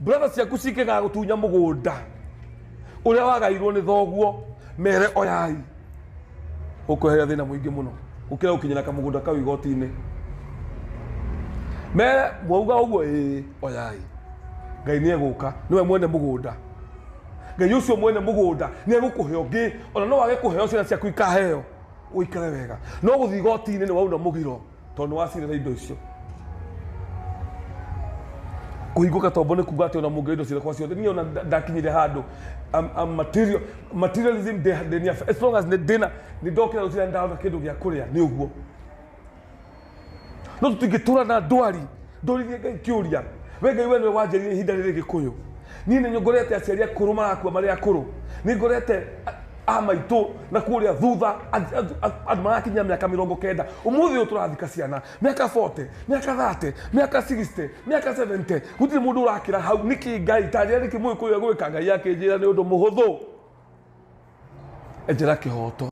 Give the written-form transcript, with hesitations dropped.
Brother ciaku cingĩgagũtunya mũgũnda ũrĩa wagairwo nĩ thoguo, mere oyai, ũkweheria thĩna mũingĩ mũno gũkĩra gũkinyĩra kamũgũnda kau igoti-inĩ. Mere mwauga ũguo, ĩĩ, oyai. Ngai nĩ egũka, nĩwe mwene mũgũnda. Ngai ũcio mwene mũgũnda nĩ egũkũhe ũngĩ, ona no wage kũheo, ciana ciaku ikaheo, ũikare wega. No gũthiĩ igoti-inĩ nĩ wauna mũgiro, tondũ nĩ wacirĩra indo icio. Kũhingũka tombo nĩ kuga atĩ ona mũngĩ indo ciakwa ciothe niĩ ona ndakinyire handũ am materialism ndĩ as long as nĩ ndĩna nĩ ndokĩra rũcinĩ ndona kĩndũ gĩa kũrĩa nĩ ũguo. No tũtingĩtũra na ndwari. Ndũririe Ngai kĩũria, we Ngai, we nĩwe wanjĩrire ihinda rĩrĩ Gĩkũyũ. Niĩ nĩ ngorete aciari akũrũ marakua marĩ akũrũ, nĩ ngorete a maitũ na kũrĩa thutha andũ marakinyia mĩaka 90. Ũmũthĩ ũyũ tũrathika ciana mĩaka 40, mĩaka 30, mĩaka 60, mĩaka 70, gũtirĩ mũndũ ũrakĩra hau. Nĩkĩ Ngai tanjĩra nĩkĩ Mũgĩkũyũ egwĩka? Ngai akĩnjĩra nĩ ũndũ mũhũthũ, enjera kĩhoto.